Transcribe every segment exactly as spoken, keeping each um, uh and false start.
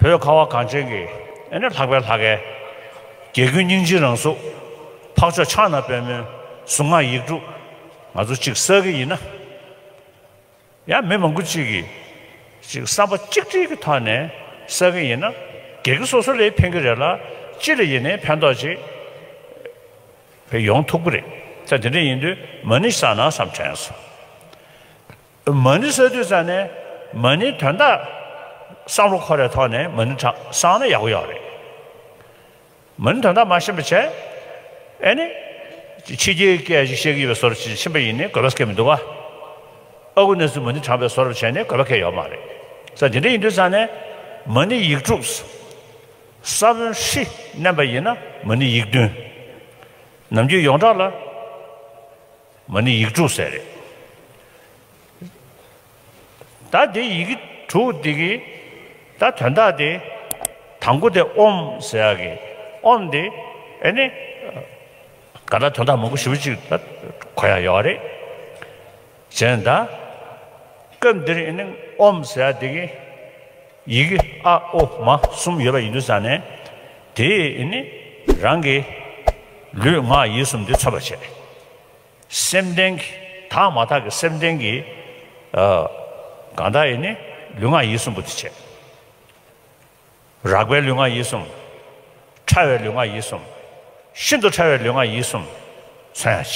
བོད་ཁ་བ་གངས་ཅན་གྱི་ཨེ་ནི་ལྷག་པའི་ལྷ་སྐལ། རྒྱལ་ཀུན་སྙིང་རྗེའི་རང་གཟུགས། འཕགས་མཆོག་ཕྱག་ན་པདྨོའི་གཟུངས་སྔགས་ཡིག་དྲུག་ང་ཚོ་གཅིག་བསགས་ཀྱི་ཡིན་ན། ཡང་མི་མང་པོ་གཅིག་གིས་ཅིག་བསམ་པ་གཅིག་སྒྲིལ་གྱི་ཐོག་ནས་བསགས་ཀྱི་ཡིན་ན། སྒེར་གྱི་སོ་སོ་ལ་ཕན་གྱི་རེད་ལ། སྤྱི་ལ་ཡིན་ནའི་ཕན་ཐོགས་ཅིག་ཕན་ཡོང་ཐུབ་ཀྱི་རེད། ད་དེ་འདྲ་ཡིན་དུས་མ་ཎི་བསགས་ན་བསམ་དྲན་སོང་། མ་ཎི་བསགས་དུས་ཙང་ནས་མ་ཎིའི་དོན་དག་བསམ་བློ་འཁོར་བའི་ཐོག་ནས་མ་ཎི་བསགས་ན་ཡག་པོ་ཡོད་རེད། མ་ཎི་དོན་དག་མ་ཤེས་པ་བྱས། ཨེ་ནི། ཕྱི་རྒྱལ་སྐད་ཞིག་བཤད་ཀྱི་ཡོད་པའི་བཟོ་འདྲ་ཅིག་ཕྱིན་པ་ཡིན་ནའི་དགོས་པ་སྐད་མི་འདུག་ག་ཨ་ཁུ་ནས་སུ་མ་ཎི་བགྲངས་པའི་བཟོ་འདྲ་བྱས་ནས་དགོས་པ་སྐད་ཡོད་མ་རེད། ས་དེ་འདྲ་ཡིན་དུས་ཙང་ནས་མ་ཎི་ཡིག་དྲུག་ས་བོན་ཧྲི་བསྣན་པ་ཡིན་ན་མ་ཎི་ཡིག་བདུན། ནམ་རྒྱུན་ཡོངས་གྲགས་ལ། མ་ཎི་ཡིག་དྲུག་ཟེར་རེད། ད་དེ་ཡི་གེ་དྲུག་འདི་གི་ད་དོན་དག་དེ། དང་པོ་དེ་ཨོཾ་ཟེར་ཡག་གི་ཨོཾ་དེ་ཨེ་ནི་ག་ད་དོན་དག་མང་པོ་ཞེ་པོ་ཅིག་ད་གོ་ཡག་ཡོད་རེད། བྱས་ད་སྐབས་འདིར་ཨེ་ནི་ཨོཾ་ཟེར་ཡག་དེ་གི་ཡི་གེ་ཨ་ཨོ་མ་གསུམ་ཡོད་པ་ཡིན་དུས་ཙང་ནས་དེ་ཨེ་ནི་རང་གི་ལུས་ངག་ཡིད་གསུམ་དེ་མཚོན་པར་བྱས། སེམས་ལྡན་གྱི་དག་མ་དག་གི་སེམས་ལྡན་གྱི་ཨ་གང་དག་ཡིན་ནི་ལུས་ངག་ཡིད་གསུམ་པོ་དེ་བྱས། རགས་པའི་ལུས་ངག་ཡིད་གསུམ། ཕྲ་བའི་ལུས་ངག་ཡིད་གསུམ། ཤིན་ཏུ་ཕྲ་བའི་ལུས་ངག་ཡིད་གསུམ་མཚོན་ཡག་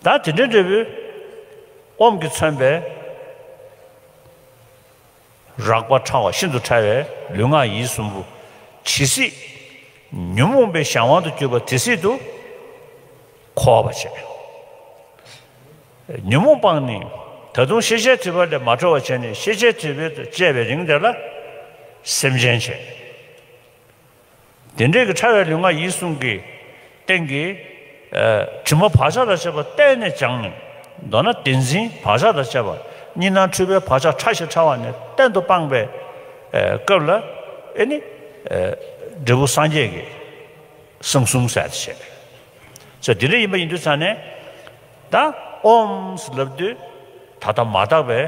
བྱས། ད་དེ་འདྲའི་འབྲས་བུ་ཨོཾ་གྱིས་མཚོན་པའི། རགས་པ་ཕྲ་བ་ཤིན་ཏུ་ཕྲ་བའི་ལུས་ངག་ཡིད་གསུམ་པོ་ཇི་སྲིད་ཉོན་མོངས་པའི་གཞན་དབང་དུ་གྱུར་པ་དེ་སྲིད་དུ་འཁོར་བར་བྱེད། ཉོན་མོངས་སྤངས་ནས་ད་དུང་ཤེས་བྱའི་སྒྲིབ་པ་ལས་མ་གྲོལ་བར་བྱས་ནས་ཤེས་བྱའི་སྒྲིབ་པ་དང་བཅས་པའི་རིང་དེ་ལ་སེམས་ཅན་བྱེད། དེ་འདྲའི་གི་ཕྲ་བའི་ལུས་ངག་ཡིད་གསུམ་གྱི་སྟེང་གི་ཨ་དྲི་མ་བག་ཆགས་དང་བཅས་པ་གཏན་ནས་སྦྱངས་ནས། མདོར་ན་བདེན་འཛིན་བག་ཆགས་དང་བཅས་པ་གཉིས་སྣང་འཁྲུལ་པའི་བག་ཆགས་ཕྲ་ཞིང་ཕྲ་བ་ནས་གཏན་དུ་སྤངས་པའི་ཨ་སྐབས་ལ་ཨེ་ནི་ཨ་འབྲས་བུ་སངས་རྒྱས་ཀྱི་གསང་གསུམ་ཟེར་ཡག་དེ་བྱས། ཟེར་དེ་འདྲ་ཡིན་པ་ཡིན་དུས་ཙང་ནས་ད་ཨོཾ་ཟེར་ལབ་དུས་ད་ལྟ་མ་དག་པའི་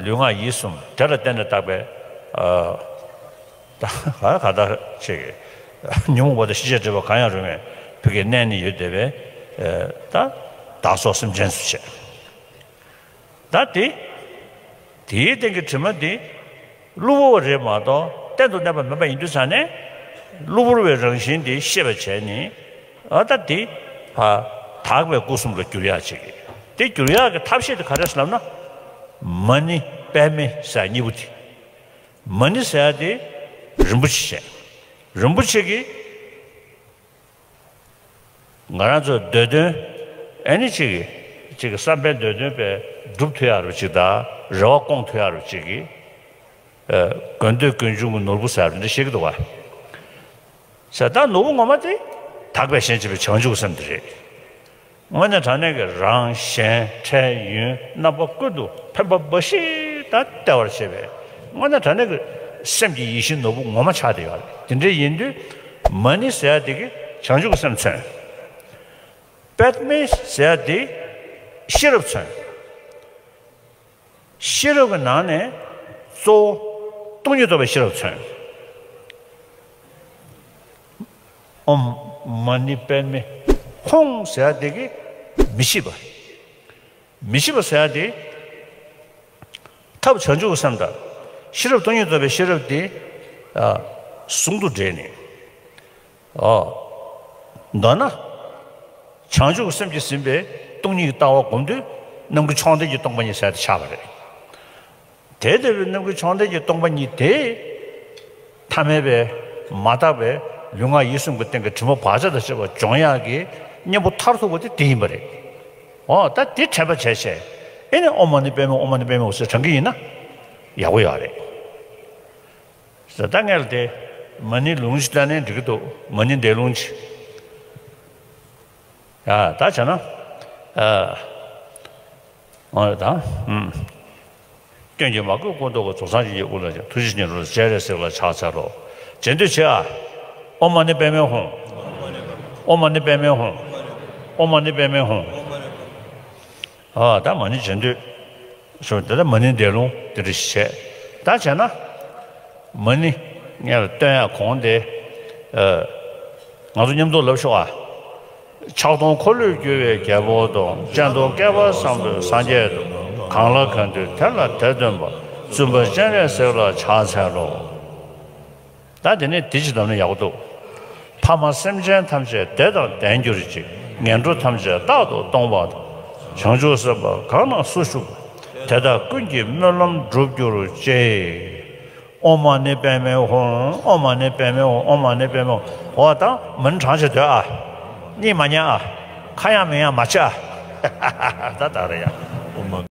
ལུས་ངག་ཡིད་གསུམ་དེ་ལ་བརྟེན་ནས་དག་པའི་ཨ། ད་ག་ག་ད་ཅིག་ཉོན་མོངས་པ་དང་ཤེས་བྱའི་སྒྲིབ་པ་གང་ཡང་རུང་བའི་བུ་གའི་གནས་ནི་ཡོད་བསྡད་པའི་ད་བདག་སོགས་སེམས་ཅན་སུ་བྱེད། ད་དེ་དེའི་སྟེང་གི་དྲི་མ་དེ་གློ་བུར་བ་རེད་མ་གཏོགས་གཏན་དུ་གནས་པ་མིན་པ་ཡིན་དུས་ཙང་ནས་གློ་བུར་བའི་རང་བཞིན་དེ་ཤེས་པ་བྱས་ནས་ཨ་ད་དེ་ཕ་དག་པའི་སྐུ་གསུམ་ལ་འགྱུར་ཡག་ཅིག་དེ་འགྱུར་ཡག་གི་ཐབས་ཤེས་དེ་ག་རེ་ཟེར་ལབ་ན་མ་ཎི་པདྨེ་ཟེར་གཉིས་པོ་དེ། མ་ཎི་ཟེར་ཡག་དེ་རིན་པོ་ཆེ་བྱས། རིན་པོ་ཆེ་གིས་ང་རང་ཚོའི་འདོད་དོན་ཨེ་ནི་ཅིག་གི་ཅིག་གི་བསམ་པའི་འདོད་དོན་པའི་སྒྲུབ་ཐུབ་ཡག་རུ་ཅིག་དང་རེ་བ་སྐོང་ཐུབ་ཡག་རུ་ཅིག་གི་ཨ་དགོས་འདོད་ཀུན་འབྱུང་གི་ནོར་བུ་ཟེར་བ་འདི་བཤད་ཀྱི་འདུག་བ། ཟེར་ད་ནོར་བུ་ངོ་མ་དེ་དག་པའི་ཞེན་བྱེད་པའི་བྱང་ཆུབ་སེམས་དེ་རེད། དངོས་གནས་དྲང་གནས་ཀྱི་རང་གཞན་འཕྲལ་ཡུན་རྣམ་པ་ཀུན་ཏུ་ཕན་པ་འབའ་ཞིག་ད་སྟེར་བར་བྱེད་པའི་དངོས་གནས་དྲང་གནས་ཀྱི་སེམས་ཀྱི་ཡིད་བཞིན་ནོར་བུ་ངོ་མ་ཆགས་བསྡད་ཡོད་རེད། དེ་འདྲ་ཡིན་དུས་མ་ཎི་ཟེར་ཡག་དེ་གིས་བྱང་ཆུབ་ཀྱི་སེམས་མཚོན། པདྨེ་ཟེར་ཡག་དེ་ཤེས་རབ་མཚོན། ཤེས་རབ་ཀྱི་ནང་ནས་གཙོ་བོ་སྟོང་ཉིད་རྟོགས་པའི་ཤེས་རབ་མཚོན། ཨོཾ་མ་ཎི་པདྨེ་ཧཱུྃ་ཟེར་ཡག་དེ་གིས་མི་ཤེས་པ། མི་ཤེས་པ་ཟེར་ཡག་དེ་ཐབས་བྱང་ཆུབ་ཀྱི་སེམས་དང་ཤེས་རབ་སྟོང་ཉིད་རྟོགས་པའི་ཤེས་རབ་དེ་ཨ་ཟུང་དུ་འབྲེལ་ནས། ཨོ། མདོར་ན། བྱང་ཆུབ་ཀྱི་སེམས་ཀྱིས་ཟིན་པའི་སྟོང་ཉིད་ཀྱི་ལྟ་བ་སྒོམ་དུས་རྣམ་ཀུན་མཆོག་ལྡན་གྱི་སྟོང་པ་ཉིད་ཟེར་དེ་ཆགས་པ་རེད། དེ་ལྟ་བུའི་རྣམ་ཀུན་མཆོག་ལྡན་གྱི་སྟོང་པ་ཉིད་དེ། ཐ་མལ་པའི་མ་དག་པའི་ལུས་ངག་ཡིད་གསུམ་གྱི་སྟེང་གི་དྲི་མ་བག་ཆགས་དང་བཅས་པ་སྦྱོང་ཡག་གི་གཉེན་པོ་མཐར་ཐུག་པ་དེ་དེ་ཡིན་པ་རེད། ཨོ་ད་དེ་དྲན་པ་བྱས་བྱས་ཨེ་ནི་ཨོཾ་མ་ཎི་པདྨེ་ཨོཾ་མ་ཎི་པདྨེ་ཧཱུྃ་ཟེར་བགྲང་གི་ཡིན་ན་ཡག་པོ་ཡོད་རེད། ཟེར་ད་ངས་ལ་དེ་མ་ཎི་ལུང་ཅིག་བཏང་ནས་འགྲིག་གི་འདུག་མ་ཎི་འདས་ལུང་ཅིག་ཡ་ད་བྱས་ན། ཨ། ཨོ་ད། ཨུམ། སྐྱོན་གྱིས་མ་གོས་སྐུ་མདོག་གི། རྫོགས་སངས་རྒྱས་ཀྱི་དབུ་ལ་བརྟེན། ཐུགས་རྗེ་ཉིད་རང་སྤྱན་རས་གཟིགས་ལ་ཕྱག་འཚལ་ལོ། རྗེས་ཟློས་བྱེད་ཨ། ཨོཾ་མ་ཎི་པདྨེ་ཧཱུྃ། ཨོཾ་མ་ཎི་པདྨེ་ཧཱུྃ། ཨོཾ་མ་ཎི་པདྨེ་ཧཱུྃ། ཨ་ད་མ་ཎི་རྗེས་ཟློས། སོ་དེ་ལ་མ་ཎི་འདས་ལུང་དེ་འདྲ་ཞིག་བྱས། ད་བྱས་ན། མ་ཎི་ངས་སྟོན་ཡ་གོང་དེ། ཨ། ང་ཚོ་མཉམ་དུ་ལབ་ཤོག་ཨ། ཕྱག་སྟོང་འཁོར་ལོས་སྒྱུར་བའི་རྒྱལ་པོ་དང་། སྤྱན་སྟོང་བསྐལ་པ་བཟང་པོས་སངས་རྒྱས་དང་། གང་ལ་གང་འདུལ་དེ་ལ་དེ་སྟོན་པ། བཙུན་པ་སྤྱན་རས་གཟིགས་ལ་ཕྱག་འཚལ་ལོ། ད་དེ་ནས་དེ་ཅི་ལབ་ན་ཡག་པོ་འདུག། ཕ་མ་སེམས་ཅན་ཐམས་ཅད་བདེ་དང་ལྡན་གྱུར་ཅིག། ངན་འགྲོ་ཐམས་ཅད་རྟག་ཏུ་སྟོངས་པ་དང་། བྱང་ཆུབ་སེམས་དཔའ་གང་ན་སུ་བཞུགས་པ། དེ་དག་ཀུན་གྱི་སྨོན་ལམ་འགྲུབ་གྱུར་ཅིག། ཨོཾ་མ་ཎི་པདྨེ་ཧཱུྃ། ཨོཾ་མ་ཎི་པདྨེ་ཧཱུྃ། ཨོཾ་མ་ཎི་པདྨེ་ཧཱུྃ། འོ་ད་མ་ཎི་བགྲང་བྱས་སྡོད་ཨ། གཉིད་མ་ཉལ་ཨ། ཁ་ཡང་མིག་ཡང་མ་ཕྱེ་ཨ། ད་ད་རེད་ཡ། ཨོཾ་མ།